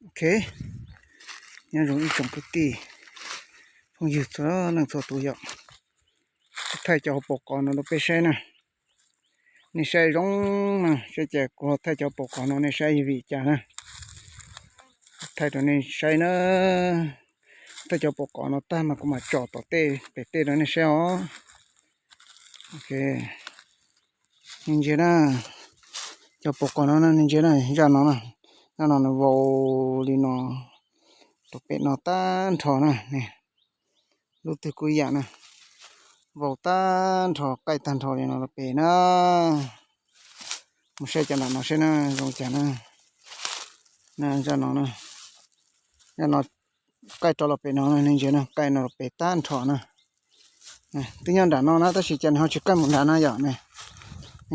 Ok, nyob zoo ib tsoom kwv tij phooj ywg txhua leej txhua tus yom. Kuv thaij cov hauv paus qos no rau peb saib na. Nej saib zoo na, saib ces kuv ho thaij cov hauv paus qos no nej saib yog vim cas na. Thaij rau nej saib na. Thaij cov hauv paus qos no tag mas kuv mam tsom tom tej pem tej rau nej saib os. Ok, nej ntsia na, cov hauv paus qos no nej ntsia na, zaj no na, zaj no nws vau li no rau pem no tag nrho na. Lub twg kuj ib yam na, vau tag nrho, qaij tag nrho li no rau pem na. Mus saib cov nram no saib na, zoo cas na. Na, zaj no na, zaj no qaij rov los pem no, nej ntsia na, qaij no rau pem tag nrho na. Twb nyob nram no na tab sis cas nws ho tsis qaij mus nrad na yom. Nej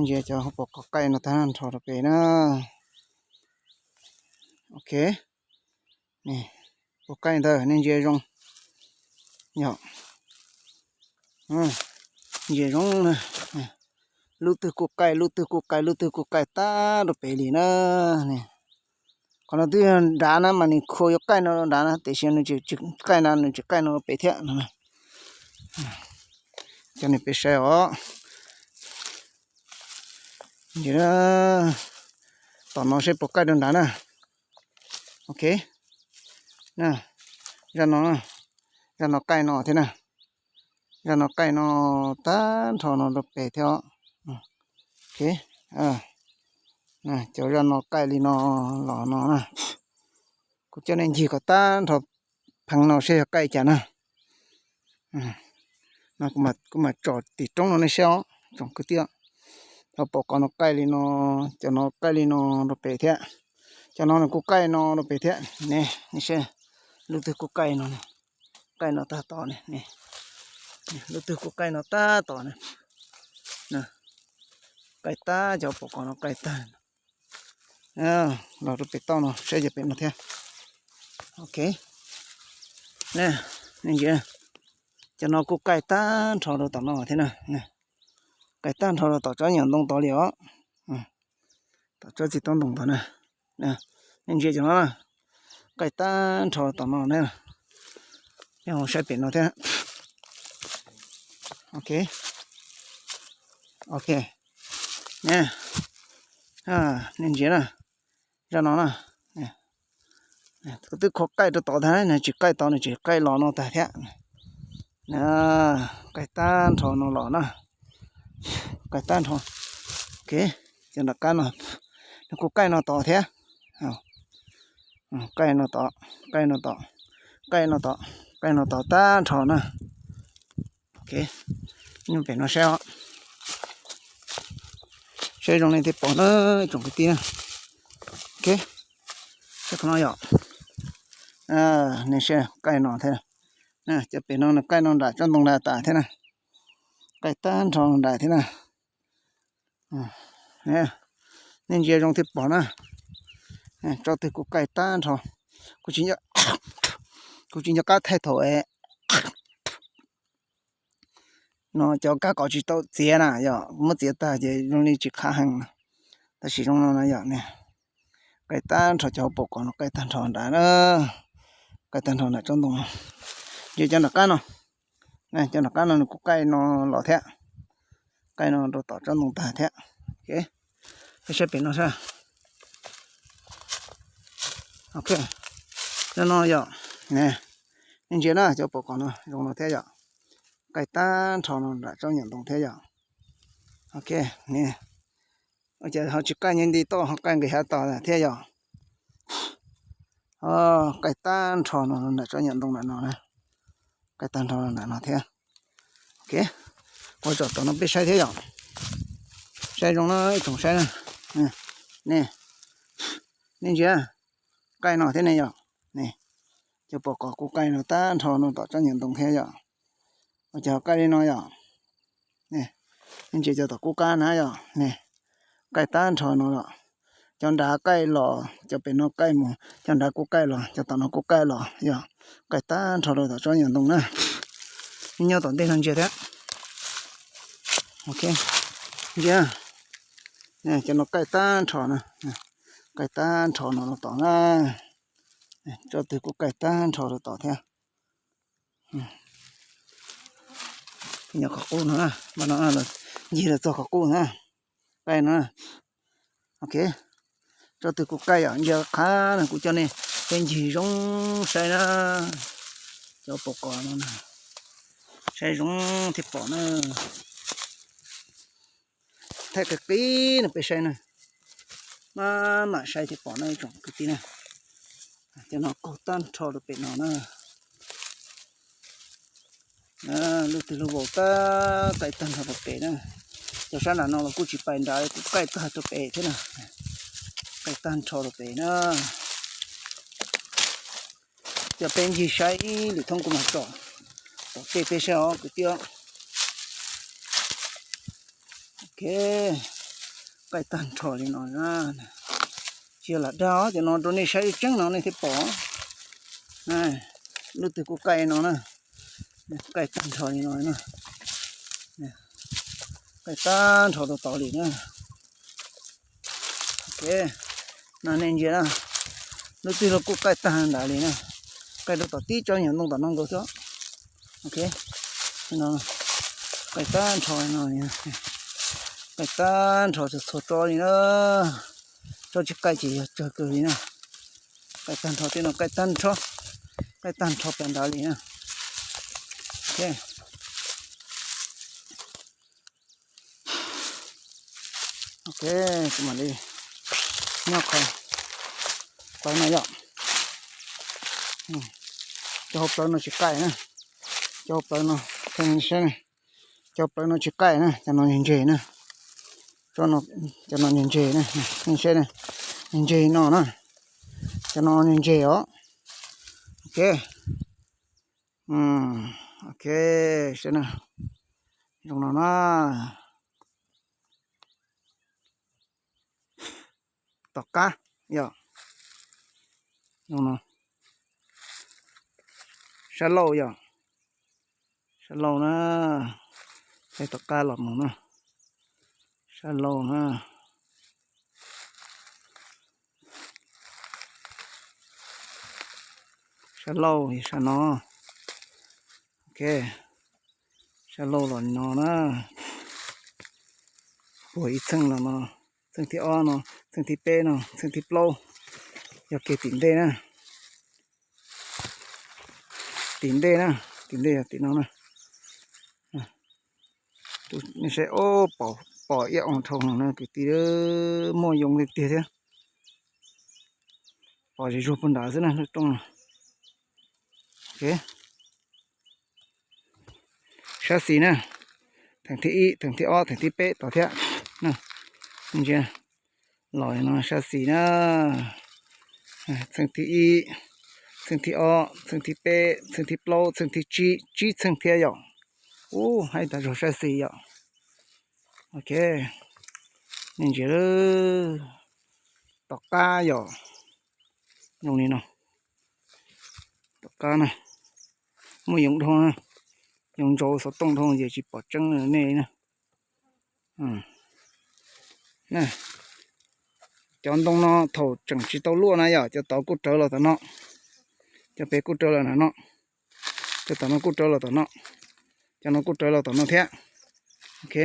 ntsia cov hauv paus qos qaij no tag nrho rau pem na. Ok, kuj qaij ntawd nej ntsia zoo yom. Ntsia zoo na, lub twg kuj qaij, lub twg kuj qaij, lub twg kuj qaij tag rau pem li na. Qhov no twb yog nrad na mas nws khuv yuav qaij no rau nrad na, tiam sis nws tsis qaij na, nws tsis qaij no rau pem thiab no. Cov nej peb saib os. Tom no saib puas qaij rau nrad na. Ok, zaj no, zaj no qaij no thiab na. Zaj no qaij no tag nrho no rau pem thiab os. Ok, cov zaj no qaij li no los no na. Kuv coj nej ncig kom tag nrho pheev no seb yog qaij cas na. Kuv mam tsom tim roob no nej saib os tsoom kwv tij. Cov hauv paus qos no qaij li no, cov no qaij li no rau pem thiab. Cov no nws kuj qaij no rau pem thiab ne. Nej saib, lub twg kuj qaij no, qaij no tag tod ne. Lub twg kuj qaij no tag tod ne. Qaij tag, cov hauv paus qos no qaij tag. Los rau pem toj no saib cov pem no thiab. Ok, nej ntsia, cov no kuj qaij tag nrho rau tom no thiab na. Qaij tag nrho rau tom tsob nyuam ntoo tod li os. Tom tsob txiv toob ntoo tod na. Nej ntsia cov no na, qaij tag nrho tom no na. Nej ho saib pem no thiab. Ok, ok, nej ntsia na, zaj no na, twb kho qaij rau tod tag, nws tsis qaij tod, nws tsis qaij los no tag thiab. Qaij tag nrho no los na, qaij tag nrho. Ok, cov nram qab no, nws kuj qaij no tod thiab. Qaij no tod, qaij no tod, qaij no tod, qaij no tod tag nrho na. Ok, nyob pem no saib os. Saib zoo nej thiaj pom na tsoom kwv tij na. Ok, saib qhov no yom. Nej saib qaij no thiab. Cov pem no nws qaij no nram tsob ntoo nrad tas thiab na. Qaij tag nrho nrad thiab na. Nej ntsia zoo thiaj pom na. Tsob twg kuj qaij tag nrho. Kuv tsis nco qab thaij thaum no cov kab kov tsis tau txiav na yom, muab txiav tag ces zoo li tsis qab heev. Tab sis zoo no na yom, qaij tag nrho, cov hauv paus qos no qaij tag nrho nrad na. Qaij tag nrho nram tsob ntoo no. Ces cov nram qab no, cov nram qab no nws kuj qaij no los thiab. Qaij no rau tom tsob ntoo tag thiab. Peb saib pem no saib. Ok, no no yom, nej ntsia na, cov paus qos no zoo no thiab yom. Qaij tag nrho no nram tsob nyuam ntoo thiab yom. Ok, ces ho tsis qaij nyob nti toj, ho qaij nqis hav tod thiab yom. Qaij tag nrho no nram tsob nyuam ntoo nram no na. Qaij tag nrho nram no thiab. Ok, kuv tsom tom no peb saib thiab yom. Saib zoo na ib tsoom saib na. Nej, nej ntsia, qaij no thiab ne yom. Cov paus qos kuj qaij no tag nrho no tom tsob nyuam ntoo thiab yom. Ua cas qaij li no yom. Nej ntsia cov tom kub qab na yom, qaij tag nrho no los. Cov nrad qaij los, cov pem no qaij mus, cov nrad kuj qaij los, cov tom no kuj qaij los yom. Qaij tag nrho rau tom tsob nyuam ntoo na. Nyob tom ntej no ntsia thiab. Ok, ntsia, cov no qaij tag nrho na. Qaij tag nrho no los tom na. Tsob twg kuj kaij tag nrho rau tom thiab. Nyob qhov qub no, ncig los txog qhov qub na, kaij no. Ok, tsob twg kuj kaij yom, ntsia qhov no kuv coj nej peb ncig zoo saib na. Cov pom kos no saib zoo thiaj pom na. Thaij qis qis no peb saib na, mam mam saib thiaj pom na ib tsoom kwv tij na. Cov no qaug tag nrho rau pem no na. Lub twg lub vau tag, kaij tag nrho rau pem na. Cov sab nram no los kuj tsis pais nrad, kuj kaij tag rau pem thiab na. Kaij tag nrho rau pem na. Coj peb ncig saib ib lwm thoob kuv mam tsom tom tej peb saib os kwv tij. Ok, kaij tag nrho li no na. Tsis yog lam dag os, cov no rau nej saib tseeb no nej thiaj pom. Lub twg kuj kaij no na, kaij tag nrho li no na. Kaij tag nrho rau tod li na. Ok, no nej ntsia na, lub twg los kuj kaij tag nrho li na. Kaij rau tom tib tsob nyuag ntoo tom no nkaus xwb. Ok, no kaij tag nrho no, kaij tag nrho txhua txhua tsob li na. Tsob tsis kaij ces yog tsawg kawg li na. Kaij tag nrho tej no, kaij tag nrho, kaij tag nrho pem nrad li na. Ok, ok, kuv mam li nyob qhov plawv no yom. Cov hauv plawv no tsis kaij na. Cov hauv plawv no, cov hauv plawv no tsis kaij na, cov no ntseg ntseg na. Cov no ntseg ntseg na, ntseg no na. Cov no ntseg ntseg os. Ok, ok, saib na, zoo no na. Tom qab yom, sab laug yom, sab laug na, saib tom qab los mus na, sab laug na, sab laug sab no, ok, sab laug los no na, puag ib txheej los no, txheej thib ob no, txheej thib peb no, txheej thib plaub, yog kiag tim ntej na, tim ntej na, tim ntej yog tim no na. Nej saib, pom ib oo dhau no na kwv tij, muaj yoov tiag tiag thiab. Pom zem zuag puag nrad xwb na lub rooj no. Sab xis na, theem thib ib, theem thib ob, theem thib peb tod thiab. Ntsia, los no sab xis na, txheej thib ib, txheej thib ob, txheej thib peb, txheej thib plaub, txheej thib tsib, tsib txheej thiab yom. Ub, haib tas zog sab xis yom. Ok, nej ntsia, tom qab yom, zoo li no, tom qab na, muaj yoov dhau, yoov ntsaus xov tooj dhau ces tsis pom tseeb nej na. Cov ntoo no thaum tseem tsis tau luaj na yom, cov tod kuj rawv los tom no, cov pem kuj rawv los nram no, cov tom no kuj rawv los tom no, cov no kuj rawv los tom no thiab. Ok,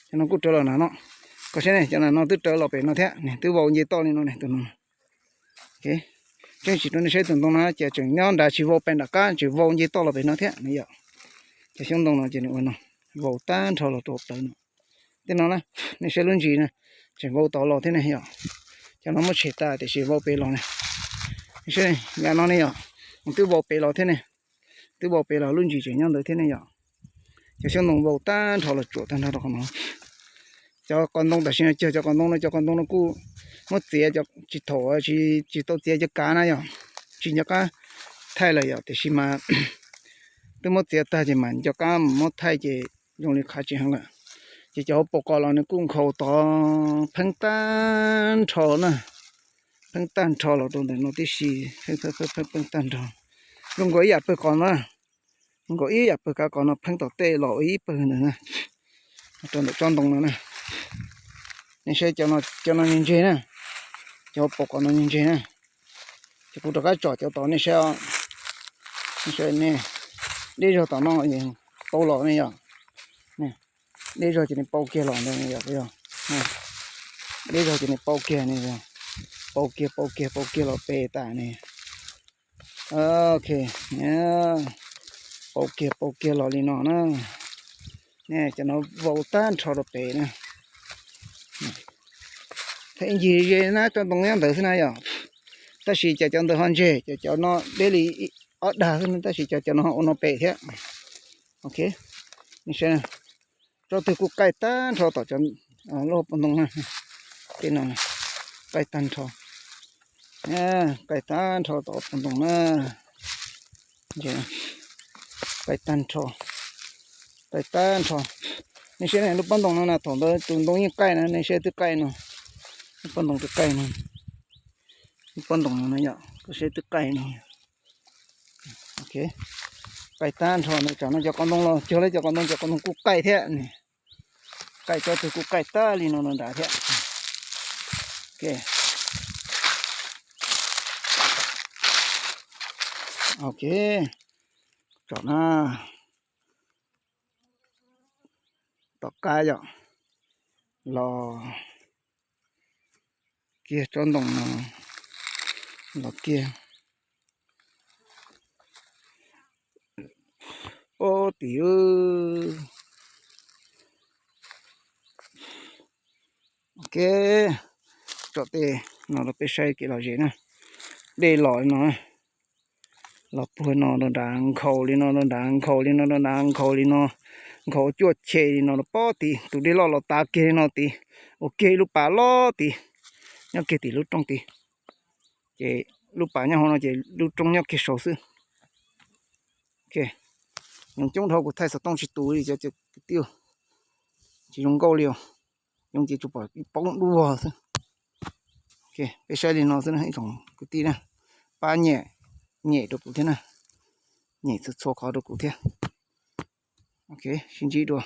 cov no kuj rawv los nram no, koj saib ne, cov nram no twb rawv los pem no thiab, twb vau nce toj li no ne, tus no. Tseeb tsis rau nej saib tus ntoo no ces tseem nyob nrad tsis vau pem nram qab, tseem vau nce toj los pem no thiab ne yom. Cov xyoob ntoo no ces nws ua no, vau tag nrho los rau plawv no. Tej no na, nej saib lub ntsis na, tseem vau tod los thiab ne yom. Cov no muab tshem tas tiam sis vau pem los ne. Nej saib, yav no ne yom, twb vau pem los thiab ne, twb vau pem los lub ntsis tseem nyob ntawd thiab ne yom. Cov xyoob ntoo vau tag nrho los tsuam tag nrho rau qhov no. Cov qos ntoo tam sim no cog cov qos ntoo no, cov qos ntoo no kuj muab txiav, tsis thaum tsis tau txiav cov kav na yom, tsis nco qab thaij lawm yom, tiam sis mas twb muab txiav tag ces mas nco qab muab thaij ces zoo li qhav tsis heev lawm. Ces cov hauv paus qos los nws kuj nkhaus tod, pheeb tag nrho na, pheeb tag nrho los rau ntawm no tib si, pheeb tag nrho. Zoo nkaus ib yam pawg qos na, nkaus ib yam pawg kav qos no pheeb tom tej los ib pawg ntawd na, rau ntawm tsob ntoo no na. Nej saib cov no ntseg ntseg na, cov hauv paus qos no ntseg ntseg na. Ces kuv rov qab tsom cov tod nej saib, nej saib ne, deb zog tom no, pau los ne yom. Deb zog ces nws pau kiag los ntawd yom, deb zog ces nws pau kiag ne, pau kiag pau kiag pau kiag los pem tas ne. Ok, pau kiag pau kiag los li no na. Cov no vau tag nrho rau pem na. Thaum ib ncig ze na tsob ntoo nyob ntawd xwb na yom. Tab sis cov cov ntawd ho ntseg, cov cov no deb li ob dag xwb na, tab sis cov cov no ho ua no pem thiab. Ok, nej saib, tsob twg kuj qaij tag nrho tom cov lub pob ntoo na. Tej no qaij tag nrho, qaij tag nrho tom pob ntoo na. Qaij tag nrho, qaij tag nrho. Nej saib lub pob ntoo no na, thaum ntawd tus ntoo yeej qaij na, nej saib twb qaij no. Lub pob ntoo twb qaij no, lub pob ntoo no yom, koj saib twb qaij no. Qaij tag nrho na, tsam no cov qos ntoo los cuag li cov qos ntoo, cov qos ntoo kuj qaij thiab ne. Qaij tsob twg kuj qaij tag li no no nrad thiab. Ok, tsom na, tom qab yom, los kiag tsob ntoo no, los kiag pob tim. Ok, tsom tej no rau peb saib kev lom zem na. Dej los li no, los puag no rau nrad, nkhaus li no rau nrad, nkhaus li no rau nrad, nkhaus li no, nkhaus cuaj che li no rau pob tid. Tus dej loj los tav kiag li no tid, ua kiag ib lub pas loj tid, nyob kiag tim lub rooj tid. Ces lub pas nyob hauv no ces lub rooj nyob kiag saud xwb. Yoov coob dhau kuv thaij xov tooj tsis tus li cov kwv tij, tsis zoo nkauj li os. Yoov ces tsuas pom ib poob dub vog xwb. Peb saib li no xwb ib tsoom kwv tij na, pab nyem, nyem rau kuv thiab na, nyem txhua txhua qhov rau kuv thiab. Ok, sib ntsib dua.